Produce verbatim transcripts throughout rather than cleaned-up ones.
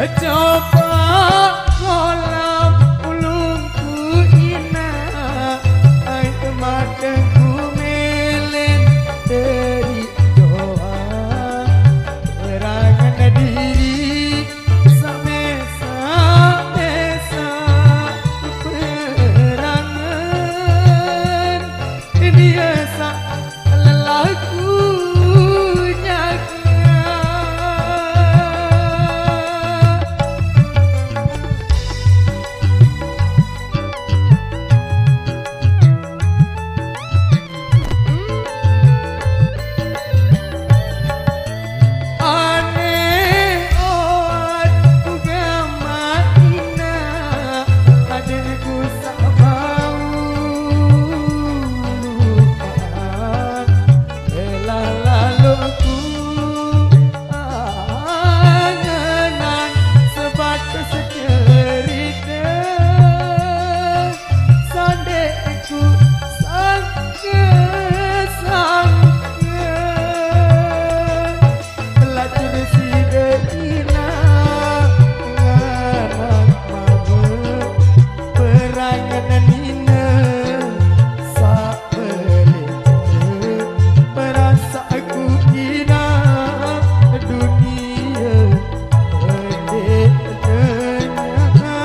Coba kolam ulungku ina, ai matengku melen dari doa. Perangan diri samesa-mesa perangan. Biasa lelaku nyaga. Aneh oat ugama ina, adikku sabau lupa. Elah laluku angenan sebatas cerita. Sandekku sangka-sangka. Lajur sida ina nganak mama, perangan nina sabelita. Perasaanku ina dunia pendek nyata.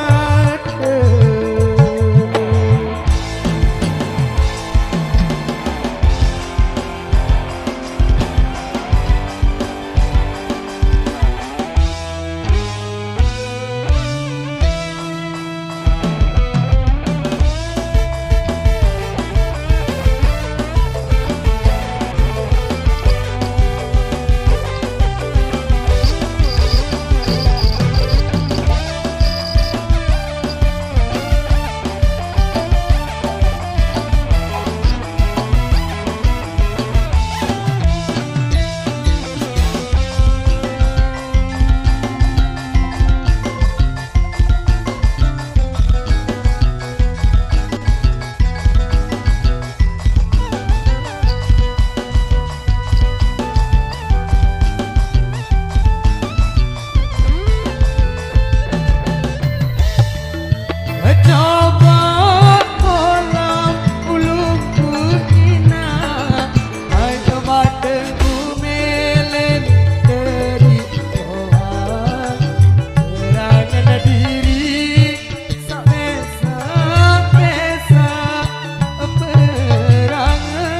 Coba kolam ulungku ina, ai matengku melen teri doa. Serangan diri sabesa-mesa perangan.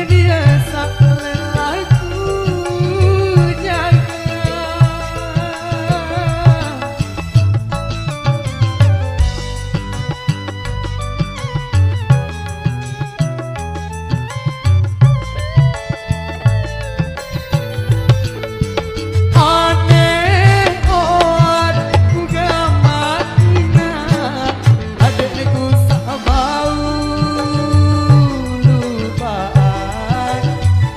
Dia saklelaku nyaga. Aneh oat ugama ina, adikku sabau lupaan.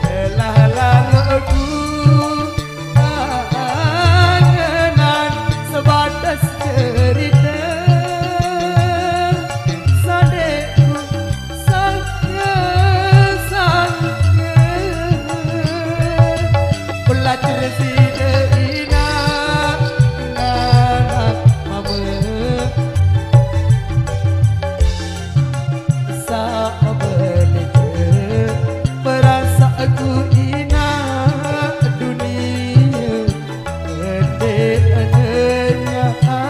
Elah laluku angenan sebatas cerita. Sandekku sangka-sangka. Belajar sida ina nganak mama. Sabelita perasaanku ina dunia pendek nyata.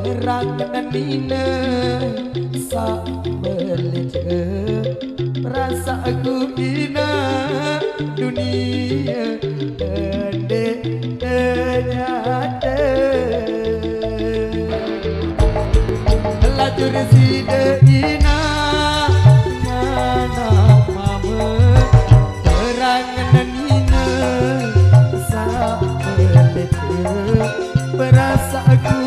Rangnenine sak melije, perasaku ina dunia ndek ternyata. Lajur side ina nganakno mame, rangnenine sak melije, perasaku